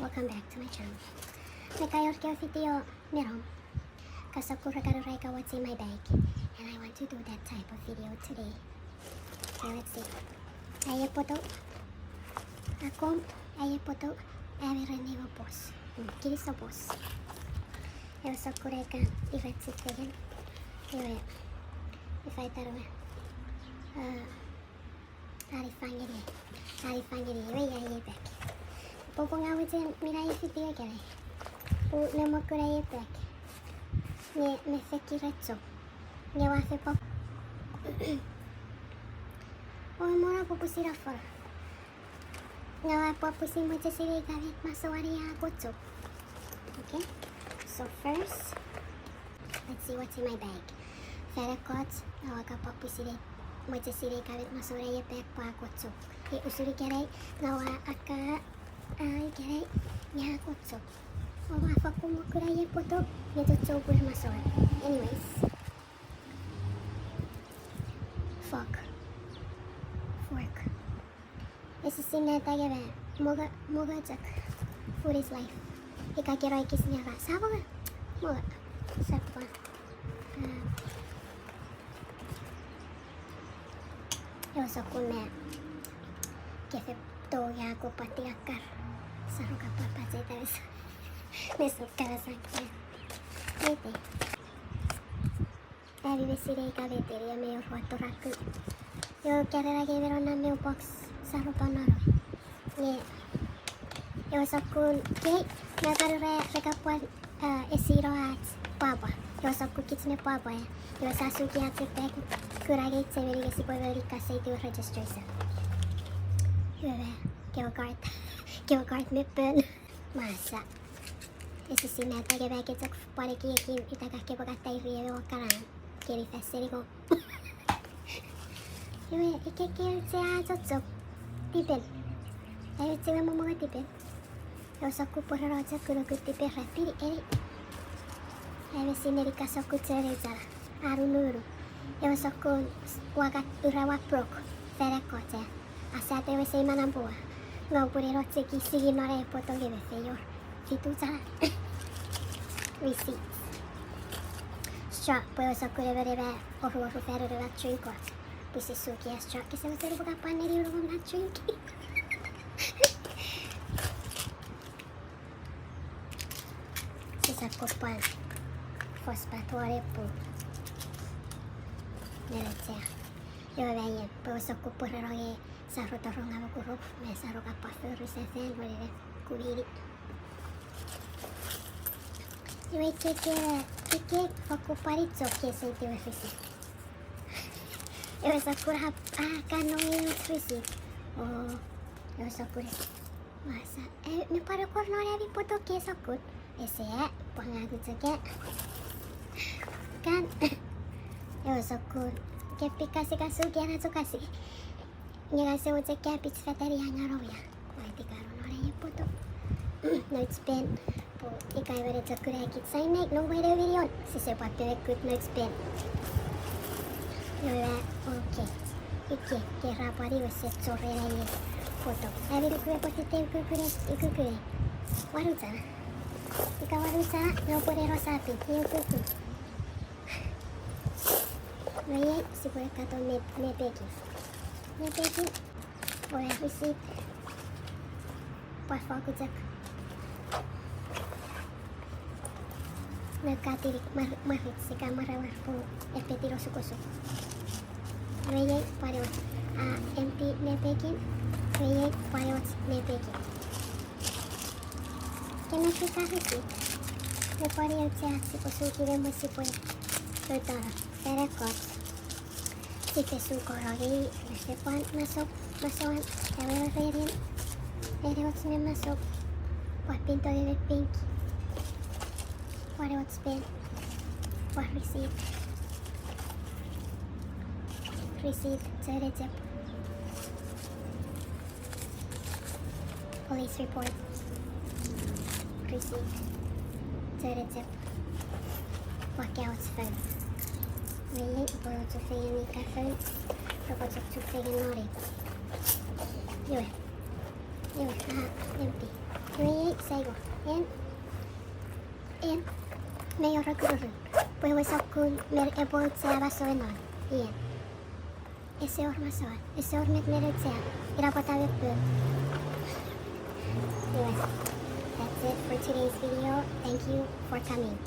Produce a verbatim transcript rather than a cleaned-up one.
Welcome back to my channel. Me ka wor kewe video me nom, ka sokkun re kan ura ika what's in my bag, and I want to do that type of video today. Okay, let's see. Aie poto, akkom, aie poto, ami ren ewe pos. Mm, kinisou pos. Ewe sokkun re kan ira chifengen. Ewe, ifa itan ewe, uh, Ani fangeni, ani fangeni, ewe ia iei bag. Popun nga mochen minne ai video ikenai, pun ne mokuna iei bag. Nge mi fekirechou. Nge ua fen pop-, o mona popusi nofo. Nga ua popusi mochen sinei ika met masouan ia a kotsu. Okay, so first, let's see what's in my bag. Fan ekkoch, nga ua kan popusi ne, mochen sinei ika met masouan ia bag pwe a kotsu. E usun ikenai, nga ua akka, a, ikenai, ia a kotsu. Ua fokkun mokuna iei poto, nge chochou pwe masouan. Anyways. Fork. Fork. Ese sinei ita nge me, mongo, mongo chok. Food is life. Ika kero ekis nge ra, sa mongo. Mongo. Sap pwan. Ah. Ewe sokkun me. Kefe tou ia ko pati akkar. Saruka papa cheta mes. Mes kana sakte. Ete. Ami mi sinei ika met eni, ami oua toraku. Io, kare ra ke meno na mailbox, sa ropano. Nge, ewe sokkun, kei, na kare ra, ra kapwan, uh, esino ach pwapwa. Ewe sokkun kich me pwapwa, e. Ewe sa suki ach bag, kuna nge chemeni nge sipwe moni kaseiti ewe registration. Ewe, kewe card, kewe card me pen. Masa. Ese sinei ita nge me ke chok pwan ekiekin ita ka ke pwakata iri ewe wakaran. Keni faseniko. Iwe, ikekewe che a chochok. Tipen. Ewe che we momongo tipen. Ewe sokkun pwororo chok kunukun tipen ra pini eni. Ewe sinei ika sokkun chene chara. Anununu. Ewe sokkun wakat ura wa prok. Fere koche. Asat ewe sei manambua. Nga upwene no cheki sigi non ai poto nge me feior. Fitu chara. Receipt. Straw, pwe ewe sokkun emon ema oruoru fan ewe ma drink o. Pwisin suki a straw, kese mochen upwe kapwan neni unungun ma drink. Sisap kopwan. Fos pat wore pu. Nene chea. Ewe ma ien, pwe ewe sokkun pwororo nge sa ro torong amo kurup, me sa ro kapwa fori sefan, wene ne kumini. Iwe keke, keke, fokkun pwan i chok ke seiti ewe receipt. Ewe sokkun a, a, kan nongi ewe receipt. O, ewe sokkun. Masa, e, mi pwan ekor non ami poto ke sokkun. Ese, pwan a kucheke. Kan, ewe sokkun. Ke pika se kasu ke na chokasi. Nge ka se mochen kapich fatani a ngano ia. Waiti karo non ai poto. Notes pen. Pwe ika ewe ne chok kuna kich sainai, no wene video. Sise pwan peme kut notes pen. Ewe, okay. Ike, ke ra pwan iwe se chorena ie poto. Ami nukue pwetete ukukune, ukukune. Wanuta. Ika wanuta, no pwene ro sapi, ie ukuku. Nge iei, sipwe katon me, me pekin. Me pekin. Pwe receipt. Pwe fokkun chok. Me katinik mar-, marits ika marawar pun epeti no sukosuk. Iwe iei pwan ewe, a, empty me pekin. Iwe iei pwan ewe me pekin. Ke me pika receipt. Me pwan ewe chat sipwe suki ne mwe sipwe. Tutara. Fere kot. Sipwe suki rongei, me se pwan masou, masouan, ewe reren, reren och me masou, pwan pinto ewe pink, pwan och pen, pwan receipt, receipt, chene chep, police report, receipt, chene chep. Pwan kaoch phone. Iwe iei upwe ochufengen ika phone. Upwe ochufengen noni. Iwe. Iwe, ah, empty. Iwe iei Saigo. En, en, mei wor akururu pwe ewe sokkun me epwe auchea masouen non. Ian. Ese wor masouen, ese wor met mi auchea. Ina pwata me pun. Anyway, that's it for today's video. Thank you for coming.